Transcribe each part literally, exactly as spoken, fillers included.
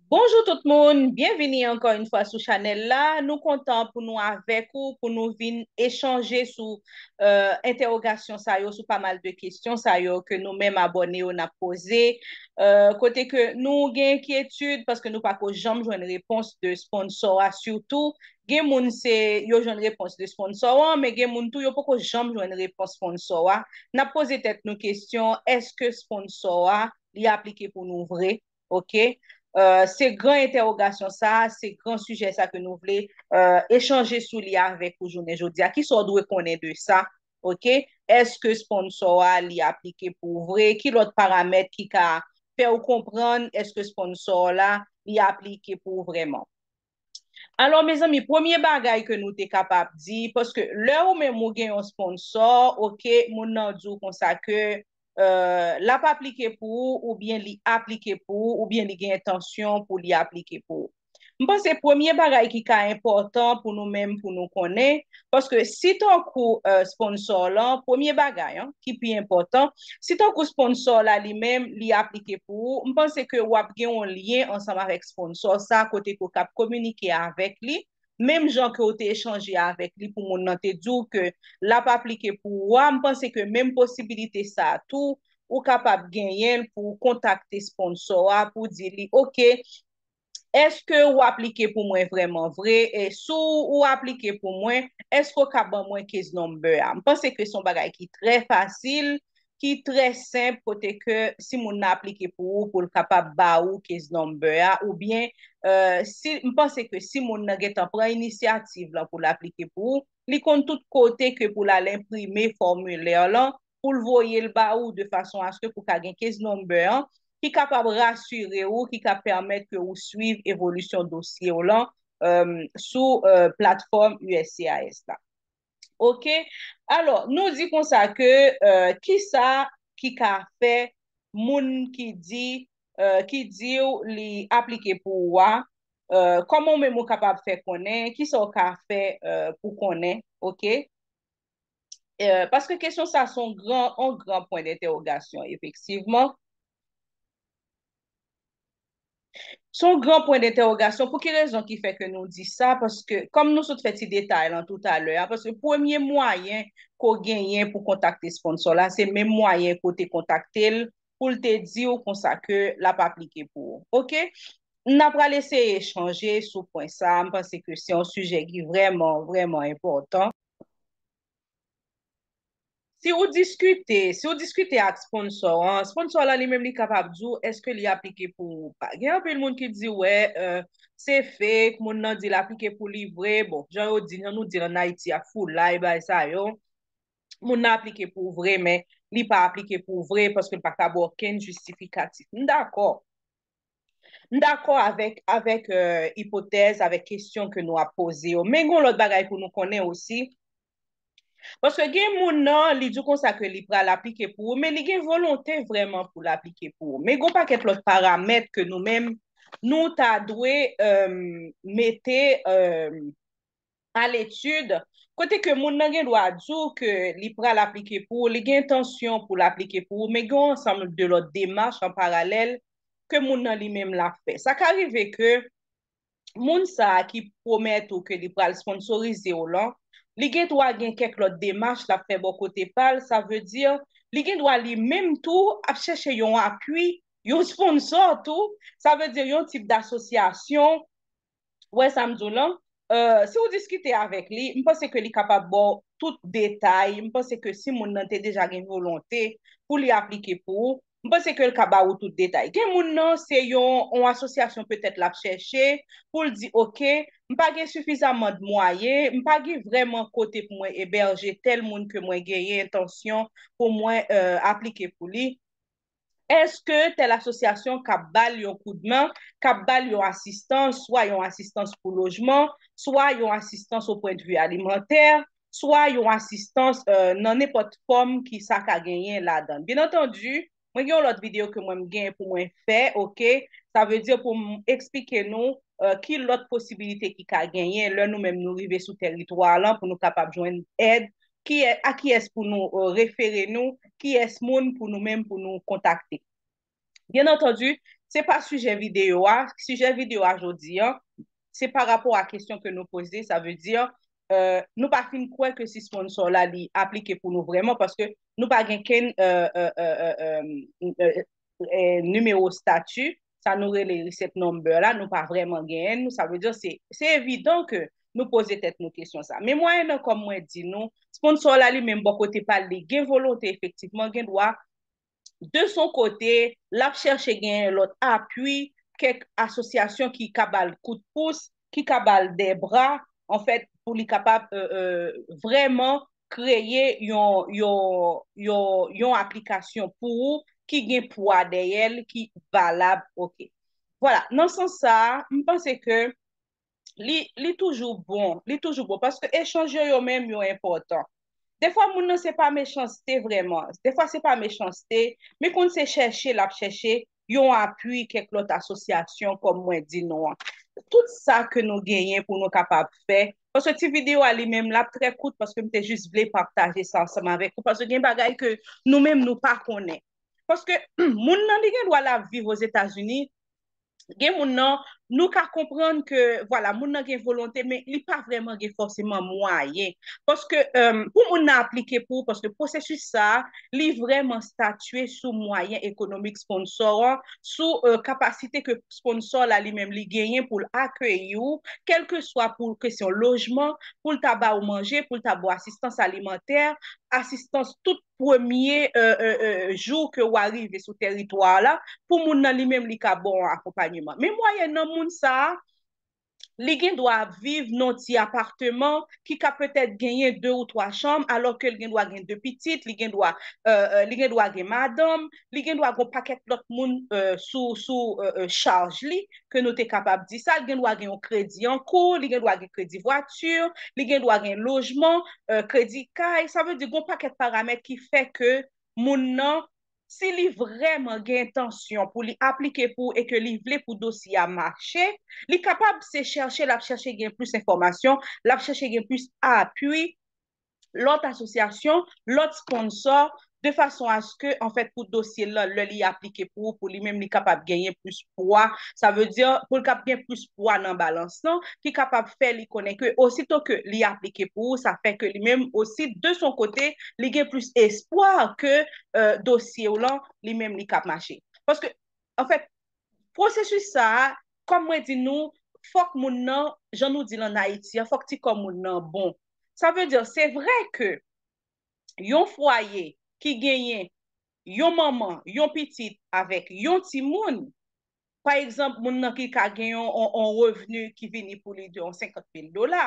Bonjou tout moun, byenvini ankò yon fwa sou chanèl la. Nou kontan pou nou avèk ou, pou nou vin echanje sou euh, entèwogasyon sa yo, sou pa mal de kesyon sa yo ke nou menm abòne yo n ap poze. Euh, kote ke nou gen enkyetid paske nou pa ko janm jwenn repons de sponsò a, sitou gen moun se yo jwenn repons de sponsò an, men gen moun tou yo poko janm jwenn repons sponsò a. N ap poze tèt nou kesyon, èske sponsò a li aplike pou nou vre? Oke. Euh, se gran entèwogasyon sa, se gran sijè sa ke nou vle euh, echanje sou li avèk ou jounen jodi a. Kisa w dwe konnen de sa? Oke. Èske sponsò a li aplike pou ou vre? Ki lòt paramèt ki ka fè w konprann èske sponsò la li aplike pou ou vrèman? Alò, mezanmi, premye bagay ke nou te kapab di, paske lè ou menm ou gen yon sponsò, oke, moun nan di w konsa ke euh, l ap aplike pou ou, oubyen li aplike pou ou, oubyen li gen entansyon pou li aplike pou ou. M panse premye bagay ki ka enpòtan pou nou menm, pou nou konnen, paske si tankou euh, sponsò lan, premye bagay an, ki pi enpòtan, si tankou sponsò la li menm, li aplike pou ou, m panse ke w ap gen yon lyen ansanm avèk sponsò sa, kote ke w k ap kominike avèk li, menm jan ke w te echanje avèk li pou moun nan te di w ke l ap aplike pou ou a, m panse ke menm posibilite sa a tou, ou kapab genyen l pou w kontakte sponsò a, pou w di li, oke, èske w aplike pou mwen vrèman vre? E si w aplike pou mwen, èske w ka ban mwen case number a? M panse ke se yon bagay ki trè fasil, ki trè senp, kote ke si moun nan aplike pou ou, pou l kapab ba ou case number a, oubyen euh, si, m panse ke si moun nan gentan pran inisyativ lan pou l aplike pou ou, li konn tout kote ke pou l al enprime fòmilè lan, pou l voye l ba ou de fason aske pou ka gen case number an, ki kapab rasire ou, ki ka pèmèt ke ou swiv evolisyon dosye w lan euh, sou euh, platfòm U S C I S la. Oke? Alò, nou di konsa ke euh, kisa ki ka fè moun ki di euh, ki di w li aplike pou ou a, euh, kòman w menm ou kapab fè konnen, kisa w ka fè euh, pou konnen, oke? Euh, paske kesyon sa se yon gran, yon gran pwen dentèwogasyon, efektivman. Se yon gran pwen dentèwogasyon. Pou ki rezon ki fè ke nou di sa? Paske, kòm nou sot fè ti detay lan toutalè a, paske premye mwayen ke w genyen pou kontakte sponsò la, se menm mwayen ke w te kontakte l pou l te di w konsa ke l ap aplike pou ou. Oke? N a pral eseye echanje sou pwen sa a. M panse ke se yon sijè ki vrèman, vrèman enpòtan. Si ou diskite, si ou diskite ak sponsò an, sponsò la li menm li kapab di w èske li aplike pou ou pa. Gen anpil moun ki di wè euh, se fake, moun nan di l aplike pou li vre. Bon, jan yo di, jan nou di l ann Ayiti a, foulay, bagay sa yo. Moun nan aplike pou ou vre, men li pa aplike pou ou vre paske l pa ka ba w okenn jistifikatif. M dakò. M dakò avèk, avèk euh, ipotèz, avèk kesyon ke nou ap poze yo. Men gen yon lòt bagay pou nou konnen osi. Paske gen moun nan, li di w konsa ke li pral aplike pou ou, men li gen volonte vrèman pou l aplike pou ou. Men gen yon pakèt lòt paramèt ke nou menm, nou ta dwe euh, mete euh, aletid, kote ke moun nan gen dwa di w ke li pral aplike pou ou, li gen entansyon pou l aplike pou ou, men gen yon ansanm de lòt demach an paralèl ke moun nan li menm l ap fè. Sa ka rive ke moun sa a ki pwomèt ou ke li pral sponsorize w lan, li gen dwa gen kèk lòt demach l ap fè bò kote pa l, sa vle di, li gen dwa li menm tou ap chèche yon apui, yon sponsò tou, sa vle di yon tip dasosyasyon, ou wè sa m di w lan, euh, si w diskite avèk li, m panse ke li kapab ba w tout detay. M panse ke si moun nan te deja gen volonte pou li aplike pou ou, m panse ke l ka ba ou tout detay. Gen moun nan, se yon, yon asosyasyon petèt l ap chèche pou l di, oke, m pa gen sifizaman de mwayen, m pa gen vrèman kote pou mwen ebèje tèl moun ke mwen genyen entansyon pou mwen euh, aplike pou li. Èske tèl asosyasyon k ap ba l yon koudmen, k ap ba l yon asistans, swa yon asistans pou lojman, swa yon asistans o pwendvi alimantè, swa yon asistans euh, nan nenpòt fòm ki sa ka genyen ladan l. Byen antandi, mwen gen yon lòt videyo ke mwen m gen pou mwen fè, oke? Sa vle di pou m eksplike nou euh, ki lòt posibilite ki ka genyen lè nou menm nou rive sou tèritwa lan pou nou kapab jwenn èd, ki, a kiyès pou nou euh, refere nou, kiyès moun pou nou menm pou nou kontakte. Byen antandi, se pa sijè videyo a. Sijè videyo a jodi an, se pa rapò a kesyon ke nou poze, sa vle di, euh, nou pa fin kwè ke si sponsor la li aplike pou nou vrèman, paske nou pa gen kenn euh, euh, euh, euh, euh, euh, nimewo stati, sa nou rele receipt number la, nou pa vrèman genyen l, sa vle di se, se evidan ke nou poze tèt nou kesyon sa. Men mwayennan, kòm mwen di nou, sponsor la li menm bò kote pa l, li gen volonte efektivman, gen dwa de son kote, l ap chèche genyen lòt apui, kèk asosyasyon ki ka ba l kout pous, ki ka ba l de bra, anfèt, pou li kapab euh, euh, vrèman kreye yon, yon, yon, yon aplikasyon pou ou ki gen pwa dèyè l, ki valab, oke. Vwala, nan sans sa a, m panse ke li, li toujou bon, li toujou bon, paske echanj yo, yo menm, yo enpòtan. Defwa, moun nan se pa mechanste vrèman, defwa se pa mechanste, men konn se chèche l ap chèche yon apui kèk lòt asosyasyon, kòm mwen di nou an. Tout sa ke nou genyen pou nou kapab fè, paske ti videyo a li menm, l ap trè kout, paske m te jis vle pataje sa ansanm avèk ou, paske gen bagay ke nou menm nou pa konnen. Paske moun nan, li gen dwa l ap viv Ozetazini, gen moun nan, nou ka konprann ke, vwala, moun nan gen volonte, men li pa vrèman gen fòseman mwayen. Paske euh, pou moun nan aplike pou ou, paske pwosesis sa a, li vrèman statye sou mwayen ekonomik sponsor an, sou euh, kapasite ke sponsor la li menm li genyen pou l akeyi ou, kèlkeswa pou kesyon lojman, pou l ta ba ou manje, pou l ta ba w asistans alimantè, asistans tout premye euh, euh, euh, jou ke w arive sou teritwa la, pou moun nan li menm li ka ba w yon akonpanyeman. Men mwayèn nan moun sa a, li gen dwa ap viv nan ti apartman ki ka petèt genyen de ou twa chanm, alò ke l gen dwa gen de pitit, li gen dwa euh, euh, li gen dwa gen madanm, li gen dwa gen pakèt lòt moun euh, sou, sou euh, euh, chaj li, ke nou te kapab di sa, li gen dwa gen yon kredi an kou, li gen dwa gen kredi vwati, li gen dwa gen lojman, euh, kredi kay, sa vle di gen yon pakèt paramèt ki fè ke moun nan, si li vrèman gen entansyon pou li aplike pou ou e ke li vle pou dosye a mache, li kapab se chèche, l ap chèche gen plis enfòmasyon, l ap chèche gen plis apui lòt asosyasyon, lòt sponsor, de fason aske, anfèt, pou dosye l lan, lè li aplike pou ou, pou li menm, li kapab genyen plis pwa. Sa vle di, pou l kab gen plis pwa nan balans lan, ki kapab fè li konnen ke osito ke li aplike pou ou, sa fè ke li menm osi, de son kote, li gen plis espwa ke euh, dosye w lan, li menm, li kab mache. Paske, anfèt, pwosesis sa a, kòm mwen di nou, fòk moun nan, jan nou di l ann Ayiti a, fòk ti kò moun nan bon. Sa vle di, se vre ke yon fwaye ki genyen yon manman, yon pitit avèk yon timoun, pa egzanp, moun nan ki ka gen yon, yon, yon revni ki vini pou li de yon senkant mil dola,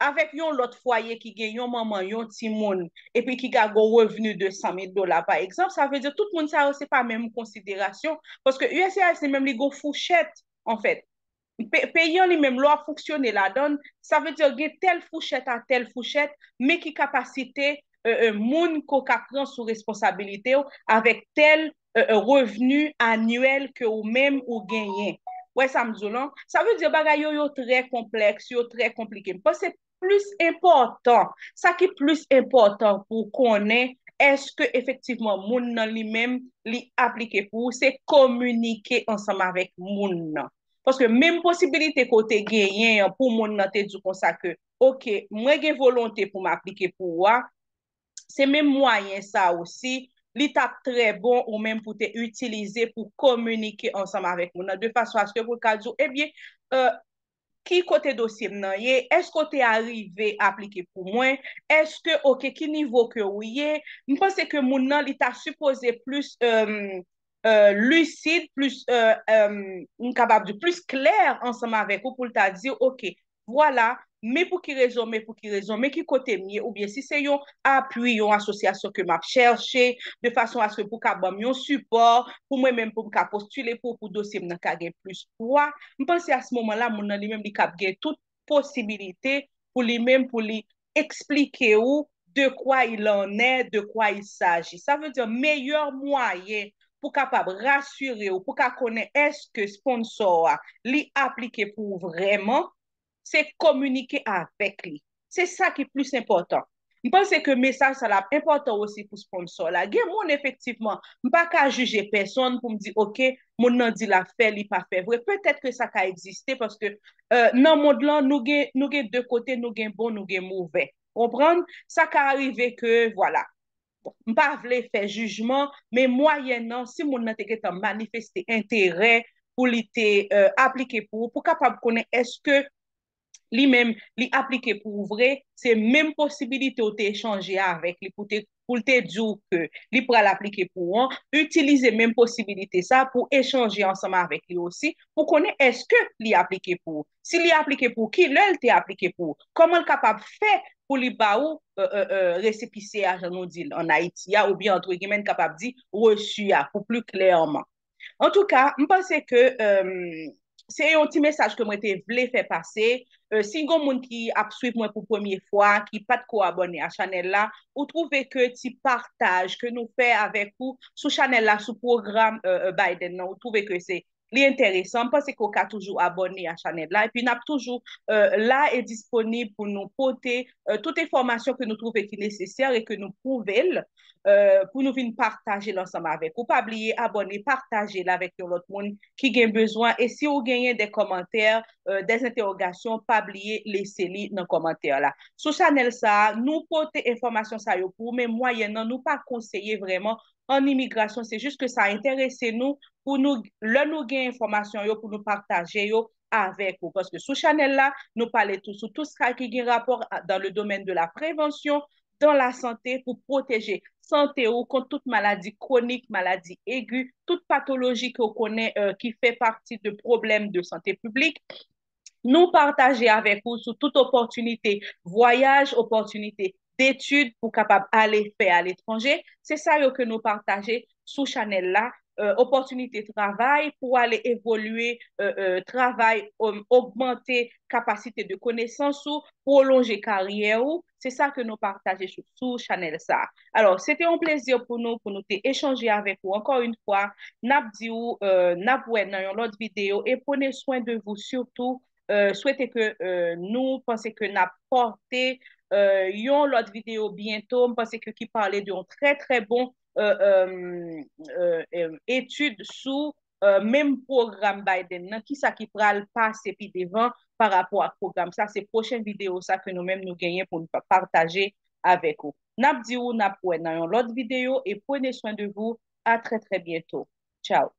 avèk yon lòt fwaye ki gen yon manman, yon timoun, epi ki ka gen yon revni de san mil dola, pa egzanp, sa vle di tout moun sa yo, se pa menm konsiderasyon, paske U S C I S li menm, li gen yon fouchèt, anfèt. Pe- Peyi an li menm, lè w ap fonksyone ladan l, sa vle di gen tèl fouchèt a tèl fouchèt, men ki kapasite euh, euh, moun ke w ka pran sou responsabilite w avèk tèl euh, euh, revni anyèl ke ou menm ou genyen. Ou wè sa m di w lan? Sa vle di bagay yo, yo trè konplèks, yo trè konplike. M panse plis enpòtan, sa ki plis enpòtan pou w konnen èske efektivman moun nan li menm li aplike pou ou, se kominike ansanm avèk moun nan. Paske menm posibilite ke w te genyen an pou moun nan te di w konsa ke, oke, mwen gen volonte pou m aplike pou ou a, se menm mwayen sa osi, li t ap trè bon ou menm pou te itilize pou kominike ansanm avèk moun nan, de fason aske pou l ka di w, ebyen, euh, ki kote dosye m nan ye? Èske w te arive aplike pou mwen? Èske, oke, ki nivo ke ou ye? M panse ke moun nan, li ta sipoze plis euh, euh, lisid, plis, euh, euh, m kapab di, plis klè ansanm avèk ou pou l ta di, oke, vwala, men pou ki rezon, men pou ki rezon, men ki kote m ye, oubyen si se yon apui, yon asosyasyon ke m ap chèche, de fason aske pou ka ban m yon sipò, pou mwen menm, pou m ka postile pou, pou dosye m nan ka gen plis pwa. M panse a se moman la, moun nan li menm, li kab gen tout posibilite pou li menm, pou li eksplike ou de quoi il en est, de quoi il s'agit. Sa vle di, meyè mwayen pou kapab rasire ou, pou ka konnen èske sponsor a, li aplike pou ou vrèman, se kominike avèk li. Se sa ki plis enpòtan. M panse ke mesaj sa la ap enpòtan osi pou sponsor la. Gen moun efektivman, m pa ka jije pèsonn pou m di, oke, moun nan di l ap fè, li pa fè vre. Petèt ke sa ka egziste paske euh, nan mond lan, nou gen, nou gen de kote, nou gen bon, nou gen move. Konprann? Sa ka rive ke, vwala, m pa vle fè jijman, men mwayèn nan, si moun nan te gentan manifeste enterè pou li te euh, aplike pou ou, pou kapab konnen èske li menm, li aplike pou ou vre, se menm posibilite ou te echanje avèk li pou te pou l te di w ke li pral aplike pou ou an, itilize menm posibilite sa pou echanje ansanm avèk li osi, pou konnen èske li aplike pou ou. Si li aplike pou ou, kilè l te aplike pou ou? Kòman l kapab fè pou li ba ou euh, euh, euh, resepisye a, jan nou di l ann Ayiti a, oubyen antre gimè, n kapab di reçu a, pou pli klèman. Antouka, m panse ke euh, se yon ti mesaj ke mwen te vle fè pase. Euh, si gon moun ki ap swiv mwen pou premye fwa, ki pa t ko abòne a chanèl la, ou twouve ke ti pataj ke nou fè avèk ou sou chanèl la, sou pwogram euh, euh, Biden nan, ou twouve ke se li enteresan, m panse ke w ka toujou abòne a chanèl la. Epi n ap toujou euh, la e disponib pou nou pote euh, tout enfòmasyon ke nou twouve ki nesesè e ke nou pwouve l euh, pou nou vin pataje l ansanm avèk ou. Pa bliye abòne, pataje l avèk yon lòt moun ki gen bezwen. E si ou genyen de kòmantè, euh, de entèwogasyon, pa bliye lese li nan kòmantè la. Sou chanèl sa a, nou pote enfòmasyon sa yo pou ou, men mwayèn nan, nou pa konseye vrèman an imigrasyon. Se jis ke sa enterese nou pou nou, lè nou gen enfòmasyon yo, pou nou pataje yo avèk ou. Paske sou chanèl la, nou pale tou sou tout sa ki gen rapò a- dans le domaine de la prévention, dans la santé, pou pwoteje sante ou kont tout maladi kwonik, maladi egi, tout patoloji ke w konnen euh, ki fè pati de pwoblèm de sante piblik. Nou pataje avèk ou sou tout opòtinite vwayaj, opòtinite detid pou kapab ale fè aletranje. Se sa yo ke nou pataje sou chanèl la. Euh, opòtinite travay pou ale evolye, euh, euh, travay, um, ogmante kapasite de konesans ou, pwolonje karyè ou. Se sa ke nou pataje sou, sou chanèl sa a. Alò, se te yon plezi pou nou, pou nou te echanje avèk ou ankò yon fwa. N ap di w, euh, n ap wè nan yon lòt videyo e pwene swen de vou sitou. Euh, swete ke euh, nou panse ke n ap pòte euh, yon lòt videyo byento. M panse ke ki pale de yon trè, trè bon euh, euh, euh, euh, etid sou euh, menm pwogram Biden nan, kisa ki pral pase pi devan pa rapò ak pwogram sa. Se pwochen videyo sa ke nou menm nou genyen pou nou pa- pataje avèk ou. N ap di ou, n ap wè nan yon lòt videyo e prenez soin de vous. À très, très bientôt. Ciao.